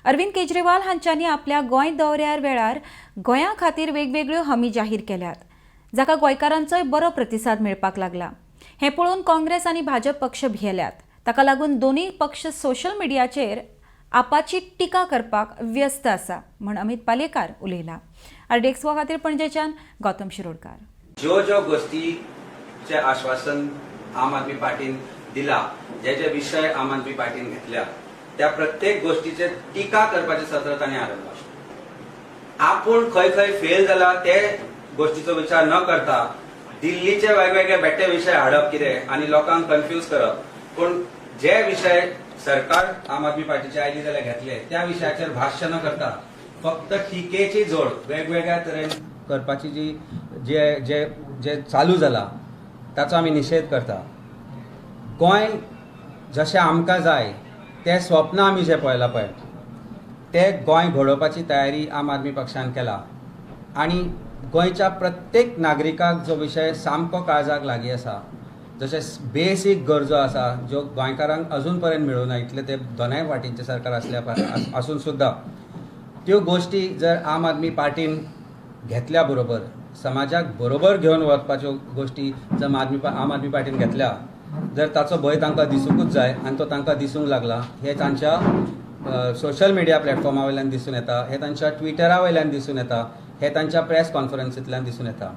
अरविंद केजरीवाल हांच्यांनी आपल्या गोंय दौऱ्यार वेळार गोंया खातीर वेगवेगळ्यो हमी जाहीर केल्यात, जाका गोंयकारांचोय बरो प्रतिसाद मेळपाक लागला. हें पळोवन काँग्रेस आनी भाजप पक्ष भियेल्यात. ताका लागून दोनूय पक्ष सोशल मिडियाचेर आपाची टिका करपाक व्यस्त आसा म्हण अमित पालयेकार उलयला. आरडीएक्स खातीर पणजेच्यान गौतम शिरोडकार. ज्यो ज्यो गोष्टीचे आश्वासन आम आदमी पार्टीन दिला, जे जे विशय आम आदमी पार्टीन घेतल्या, त्या प्रत्येक गोष्टीचे टिका करपाचे सत्र तांणी आरंभला. आपूण खंय खंय फेल जाला ते गोष्टीचो विचार न करता दिल्लीचे वेगवेगळे बेठे विशय हाडप कितें आनी लोकांक कन्फ्यूज करप. पूण जे विशय सरकार आम आदमी पार्टीचे आयली जाल्यार घेतले, त्या विशयाचेर भाश्य न करता फक्त टिकेची जोड वेगवेगळ्या तरेन करपाची जी जे जे जे चालू जाला, ताचो आमी निशेध करता. गोंय जशें आमकां जाय तें स्वप्न आमी जें पळयलां पळय, तें गोंय घडोवपाची तयारी आम आदमी पक्षान केला. आनी गोंयच्या प्रत्येक नागरिकाक जो विशय सामको काळजाक लागीं आसा, जशें बेसीक गरजो आसा ज्यो गोंयकारांक अजून पर्यंत मेळूंक ना, इतले ते दोनाय फाटींचें सरकार आसल्या आसून सुद्दां त्यो गोश्टी जर आम आदमी पार्टीन घेतल्या बरोबर, समाजाक बरोबर घेवन वचपाच्यो गोश्टी जर आम आदमी पार्टीन घेतल्या, जर ताचो भंय तांकां दिसूंकूच जाय आनी तो तांकां दिसूंक लागला. हें तांच्या सोशल मिडिया प्लॅटफॉर्मा वयल्यान दिसून येता, हें तांच्या ट्विटरा वयल्यान दिसून येता, हें तांच्या प्रेस कॉन्फरन्सींतल्यान दिसून येता.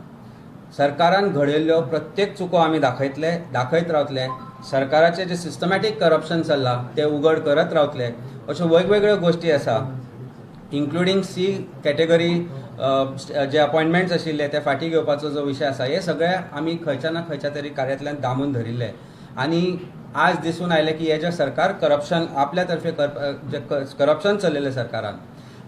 सरकारान घडयल्ल्यो प्रत्येक चुको आमी दाखयतले, दाखयत रावतले. सरकाराचें जें सिस्टमॅटीक करप्शन चल्लां तें उगड करत रावतले. अश्यो वेगवेगळ्यो गोश्टी आसा, इन्क्लुडींग सी कॅटेगरी जे अपॉयंटमेंट्स आशिल्ले ते फाटीं घेवपाचो जो विशय आसा, हे सगळे आमी खंयच्या ना खंयच्या तरी कार्यांतल्यान दामून धरिल्ले. आनी आज दिसून आयलें की हे जे सरकार करप्शन आपल्या तर्फे जे करप्शन चलयलें सरकारान,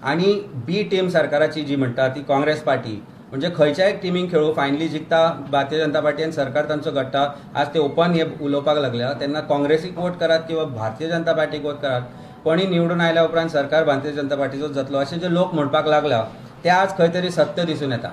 आनी बी टीम सरकाराची जी म्हणटा ती काँग्रेस पार्टी, म्हणजे खंयच्याय टिमींक खेळूं फायनली जिखता भारतीय जनता पार्टी आनी सरकार तांचो घडटा. आज ते ओपन हे उलोवपाक लागल्या तेन्ना काँग्रेसीक वोट करात किंवा भारतीय जनता पार्टीक वोट करात, कोणी निवडून आयल्या उपरांत सरकार भारतीय जनता पार्टीचोच जातलो अशें जे लोक म्हणपाक लागला ते आज खंय तरी सत्य दिसून येता.